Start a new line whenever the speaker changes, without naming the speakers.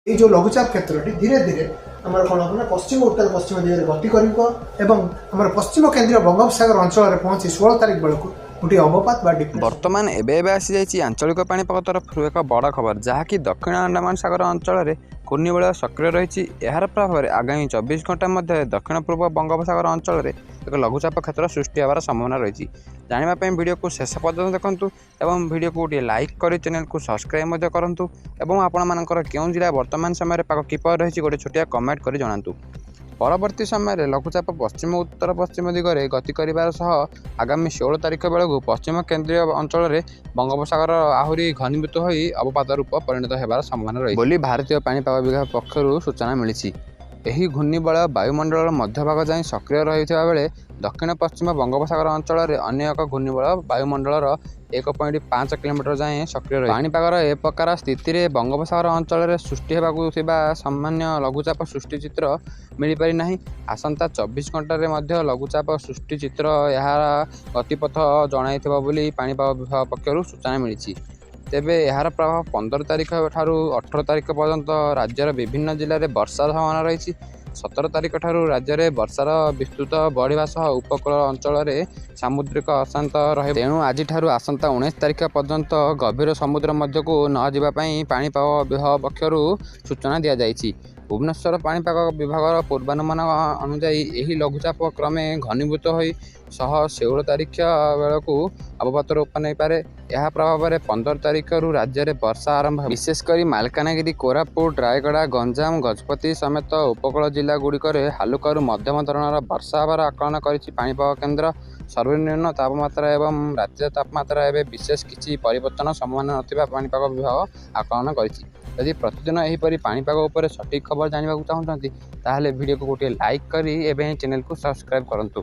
ଏଇ ଯେଉଁ ଲଘୁଚାପ କ୍ଷେତ୍ରଟି ଧୀରେ ଧୀରେ ଆମର କ'ଣ ହେବ ନା ପଶ୍ଚିମ ଉତ୍ତର ପଶ୍ଚିମ ଦିଗରେ ଗତି କରିବ ଏବଂ ଆମର ପଶ୍ଚିମ କେନ୍ଦ୍ରୀୟ ବଙ୍ଗୋପସାଗର ଅଞ୍ଚଳରେ ପହଞ୍ଚି 16 ତାରିଖ ବେଳକୁ ଗୋଟିଏ ଅବପାତ ବା ଡିପ୍ରେସନ୍।
ବର୍ତ୍ତମାନ ଏବେ ଏବେ ଆସିଯାଇଛି ଆଞ୍ଚଳିକ ପାଣିପାଗ ତରଫରୁ ଏକ ବଡ଼ ଖବର, ଯାହାକି ଦକ୍ଷିଣ ଆଣ୍ଡାମାନ ସାଗର ଅଞ୍ଚଳରେ ଘୂର୍ଣ୍ଣିବଳୟ ସକ୍ରିୟ ରହିଛି। ଏହାର ପ୍ରଭାବରେ ଆଗାମୀ 24 ଘଣ୍ଟା ମଧ୍ୟରେ ଦକ୍ଷିଣ ପୂର୍ବ ବଙ୍ଗୋପସାଗର ଅଞ୍ଚଳରେ ଏକ ଲଘୁଚାପ କ୍ଷେତ୍ର ସୃଷ୍ଟି ହେବାର ସମ୍ଭାବନା ରହିଛି। ଜାଣିବା ପାଇଁ ଭିଡ଼ିଓକୁ ଶେଷ ପର୍ଯ୍ୟନ୍ତ ଦେଖନ୍ତୁ ଏବଂ ଭିଡ଼ିଓକୁ ଗୋଟିଏ ଲାଇକ୍ କରି ଚ୍ୟାନେଲକୁ ସବସ୍କ୍ରାଇବ୍ ମଧ୍ୟ କରନ୍ତୁ ଏବଂ ଆପଣମାନଙ୍କର କେଉଁ ଜିଲ୍ଲା ବର୍ତ୍ତମାନ ସମୟରେ ପାଗ କିପରି ରହିଛି, ଗୋଟେ ଛୋଟିଆ କମେଣ୍ଟ କରି ଜଣାନ୍ତୁ। ପରବର୍ତ୍ତୀ ସମୟରେ ଲଘୁଚାପ ପଶ୍ଚିମ ଉତ୍ତର ପଶ୍ଚିମ ଦିଗରେ ଗତି କରିବାର ସହ ଆଗାମୀ 16 ତାରିଖ ବେଳକୁ ପଶ୍ଚିମ କେନ୍ଦ୍ରୀୟ ଅଞ୍ଚଳରେ ବଙ୍ଗୋପସାଗର ଆହୁରି ଘନୀଭୂତ ହୋଇ ଅବପାତ ରୂପ ପରିଣତ ହେବାର ସମ୍ଭାବନା ରହିଛି ବୋଲି ଭାରତୀୟ ପାଣିପାଗ ବିଭାଗ ପକ୍ଷରୁ ସୂଚନା ମିଳିଛି। ଏହି ଘୂର୍ଣ୍ଣିବଳୟ ବାୟୁମଣ୍ଡଳର ମଧ୍ୟଭାଗ ଯାଏଁ ସକ୍ରିୟ ରହିଥିବା ବେଳେ ଦକ୍ଷିଣ ପଶ୍ଚିମ ବଙ୍ଗୋପସାଗର ଅଞ୍ଚଳରେ ଅନ୍ୟ ଏକ ଘୂର୍ଣ୍ଣିବଳୟ ବାୟୁମଣ୍ଡଳର 1.5 କିଲୋମିଟର ଯାଏଁ ସକ୍ରିୟ ରହିଛି। ପାଣିପାଗର ଏ ପ୍ରକାର ସ୍ଥିତିରେ ବଙ୍ଗୋପସାଗର ଅଞ୍ଚଳରେ ସୃଷ୍ଟି ହେବାକୁ ଥିବା ସାମାନ୍ୟ ଲଘୁଚାପ ସୃଷ୍ଟି ଚିତ୍ର ମିଳିପାରି ନାହିଁ। ଆସନ୍ତା 24 ଘଣ୍ଟାରେ ମଧ୍ୟ ଲଘୁଚାପ ସୃଷ୍ଟି ଚିତ୍ର ଏହାର ଗତିପଥ ଜଣାଇଥିବ ବୋଲି ପାଣିପାଗ ବିଭାଗ ପକ୍ଷରୁ ସୂଚନା ମିଳିଛି। ତେବେ ଏହାର ପ୍ରଭାବ 15 ତାରିଖ ଠାରୁ 18 ତାରିଖ ପର୍ଯ୍ୟନ୍ତ ରାଜ୍ୟର ବିଭିନ୍ନ ଜିଲ୍ଲାରେ ବର୍ଷାର ସମ୍ଭାବନା ରହିଛି। 17 ତାରିଖ ଠାରୁ ରାଜ୍ୟରେ ବର୍ଷାର ବିସ୍ତୃତ ବଢ଼ିବା ସହ ଉପକୂଳ ଅଞ୍ଚଳରେ ସାମୁଦ୍ରିକ ଅଶାନ୍ତ ରହିବ। ତେଣୁ ଆଜିଠାରୁ ଆସନ୍ତା 19 ତାରିଖ ପର୍ଯ୍ୟନ୍ତ ଗଭୀର ସମୁଦ୍ର ମଧ୍ୟକୁ ନ ଯିବା ପାଇଁ ପାଣିପାଗ ବିଭାଗ ପକ୍ଷରୁ ସୂଚନା ଦିଆଯାଇଛି। ଭୁବନେଶ୍ୱର ପାଣିପାଗ ବିଭାଗର ପୂର୍ବାନୁମାନ ଅନୁଯାୟୀ ଏହି ଲଘୁଚାପ କ୍ରମେ ଘନୀଭୂତ ହୋଇ ସହ 16 ତାରିଖ ବେଳକୁ ଅବପାତ ରୂପ ନେଇପାରେ। ଏହା ପ୍ରଭାବରେ 15 ତାରିଖରୁ ରାଜ୍ୟରେ ବର୍ଷା ଆରମ୍ଭ ହେବ। ବିଶେଷ କରି ମାଲକାନଗିରି, କୋରାପୁଟ, ରାୟଗଡ଼ା, ଗଞ୍ଜାମ, ଗଜପତି ସମେତ ଉପକୂଳ ଜିଲ୍ଲାଗୁଡ଼ିକରେ ହାଲୁକାରୁ ମଧ୍ୟମ ଧରଣର ବର୍ଷା ହେବାର ଆକଳନ କରିଛି ପାଣିପାଗ କେନ୍ଦ୍ର। ସର୍ବନିମ୍ନ ତାପମାତ୍ରା ଏବଂ ରାତିର ତାପମାତ୍ରା ଏବେ ବିଶେଷ କିଛି ପରିବର୍ତ୍ତନ ସମ୍ଭାବନା ନଥିବା ପାଣିପାଗ ବିଭାଗ ଆକଳନ କରିଛି। ଯଦି ପ୍ରତିଦିନ ଏହିପରି ପାଣିପାଗ ଉପରେ ସଠିକ୍ ଖବର ଜାଣିବାକୁ ଚାହୁଁଛନ୍ତି, ତାହେଲେ ଭିଡ଼ିଓକୁ ଗୋଟିଏ ଲାଇକ୍ କରି ଏବେ ହିଁ ଚ୍ୟାନେଲକୁ ସବସ୍କ୍ରାଇବ୍ କରନ୍ତୁ।